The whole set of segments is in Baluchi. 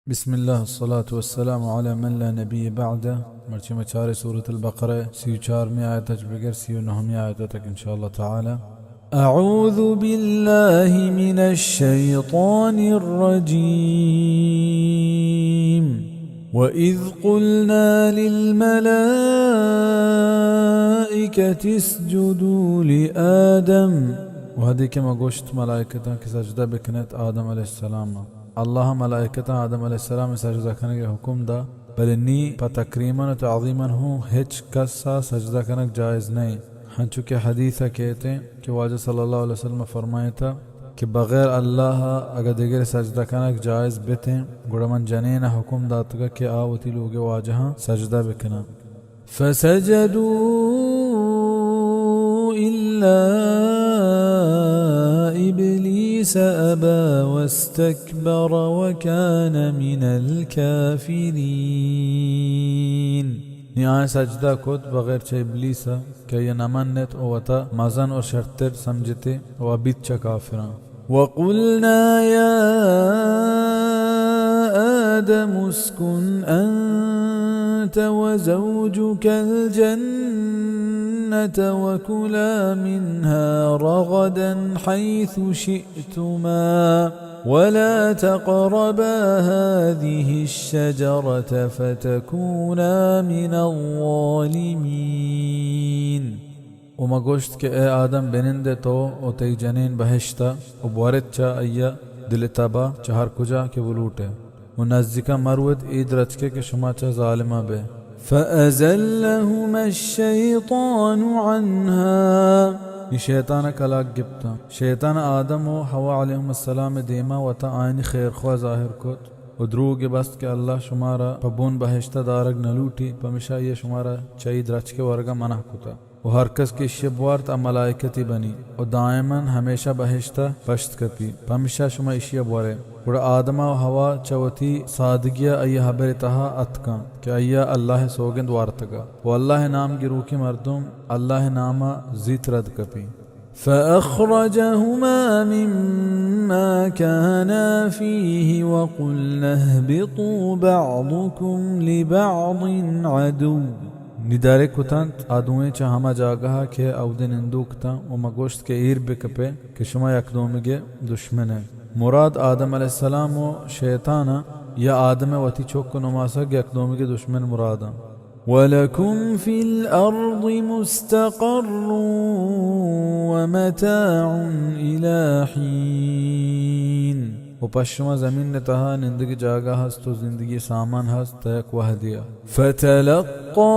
بسم الله، الصلاة والسلام على من لا نبي بعده. مرچی ما چاریں سورة البقرہ، سی و چارمی آیت اچ بگر سی و نہمی آیت تک ان شاء اللہ تعالی. أعوذ بالله من الشيطان الرجيم. وإذ قلنا للملائكة اسجدوا لآدم. وہدے کہ ما گوشت ملائکتاں کہ سجدہ بکنت آدم علیہ السلام. اللہ ملائکتاں آدم علیہ السلام سجدہ کنگ حکم دا، بلے نی پہ تکریماً و تعظیماً ہوں ہچ کس سجدہ کنگ جائز نہیں. ہنچو کہ حدیث کہتے ہیں کہ واجہ صلی اللہ علیہ وسلم فرمائے تھا کہ بغیر اللہ اگہ دگر سجدہ کنگ جائز بتیں، گڑا من جنین حکم داتگا کہ آ وتی لوگ واجہاں سجدہ بکناں. فسجدوا إلا إبليس أبى واستكبر وكان من الكافرين. نی آئیں سجدہ کت بغیر چہ ابلیس کہ آئی نہ منت و وتا مزن و شرتر سمجھتے و بیت چہ کافراں. وقلنا يا آدم اسكن أنت وزوجك الجنة وكلا منها رغدا حيث شئتما ولا تقربا هذه الشجرة فتكونا من الظالمين. و ما گوشت کہ اے آدم، بنندے تو و تئی جنین بہشتا و بورت چہ آئیا دل تبا چہ ہر کجا کہ بلوٹے و نزدیکا مروت اے درچکے کہ شما چہ ظالماں بے. فأزلهما الشيطان عنها. نی شیطان کلاگ گپتاں. شیطان آدم و حوا علیہم السلام دیما وتا آئینی خیرخواہ ظاہر کت و دروگ بست کہ اللہ شمارا پہ بن بہشتا دارگ نہ لوٹی، پمشا یہ شمارا چہ اے درچکے ورگا منع کتا. و ہر کس کہ ایشی بوارت آ ملائکتی بنی و دائماً ہمیشہ بہشتا پشت کپی، پمشا شما ایشی بورے. گڑا آدم و حوا چہ وتی سادگیا آئی ہبر تہا اتکاں کہ آئیا اللہ سوگند وارتگا و اللہ نام گروکی مردم اللہ ناما زیت رد کپی. فأخرجهما مما كانا فيه وقلنا اهبطوا بعضكم لبعض عدو. نی در کتنت آ دوئیں چہ ہما جاگہا کہ اودے نندوک تاں و ما گوشت کہ ایر بکپے کہ شما یک دومیگے دشمن اے. مراد آدم علیہ السلام و شیطان یا آدم وتی چک و نماسگ یک دومیگے دشمن مراداں. ولكم في الأرض مستقر ومتاع إلى حين. و پہ شما زمین تہا نندگی جاگہ ہست و زندگی سامان ہست تا یک وہدیا. فتلقى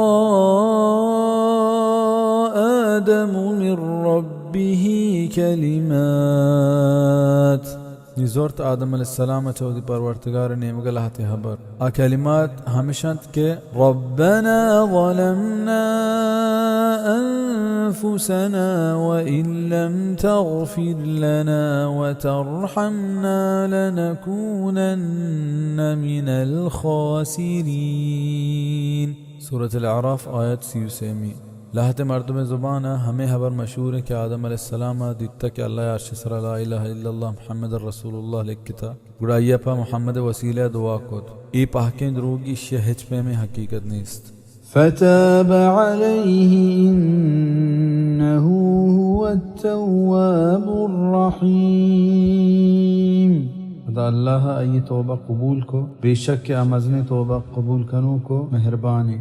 آدم من ربه كلمات. نی زرت آدم علیہ السلام چہ وتی پرورتگار نیمگا لہتے ہبر. آ کلمات ہمشنت کہ ربنا ظلمنا أنفسنا وإن لم تغفر لنا وترحمنا لنكونن من الخاسرين. سورة الأعراف، آیت سی و سیمی. لہتے مردم زبان ہمے ہبر مشہور ہے کہ آدم علیہ السلام دیتا کہ اللہ عرش سرا لا الہ الا اللہ محمد رسول اللہ لکھتا. گڑا آئی پہ محمد وسیلہ دعا کت. اے پہکیں دروگی، ایشی ہچ پیمیں حقیقت نیست. فتاب عليه إنه هو التواب الرحيم. پدا اللہ آئی توبہ قبول کو، بے شک کہ آ مزنیں توبہ قبول کنوک و مہربانے.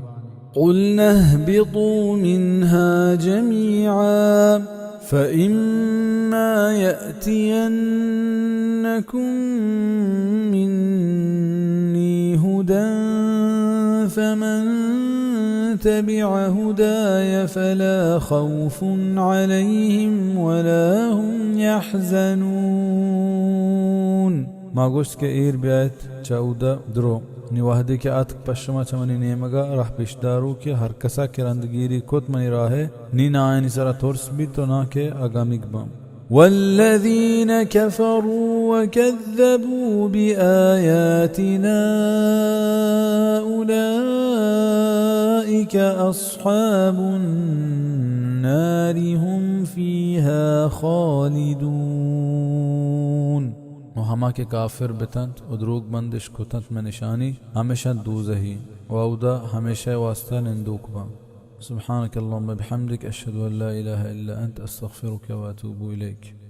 قلنا اهبطوا منها جميعا فإما يأتينكم مني هدى فمن تبع هداي فلا خوف عليهم ولا هم يحزنون. ما گوشت کہ ایر بیایت چہ اودا درو. نی وہدے کہ اتک پہ شما چہ منی نیمگا راہ پیش داروکے، ہر کسا کہ رندگیری کت منی راہے، نی نہ آیانی سرا ترس بیت و نہ کہ آ گمیگ باں. والذين كفروا وكذبوا بآياتنا أولئك أصحاب النار هم فيها خالدون. ہما کہ کافر بتنت و دروگ بندش کتنت مئے نشانی، ہمیشاں دوزہی و اودا ہمیشہ واسطہ نندوک باں۔ سبحانك اللهم وبحمدك، أشهد أن لا إله إلا أنت، أستغفرك وأتوب إليك۔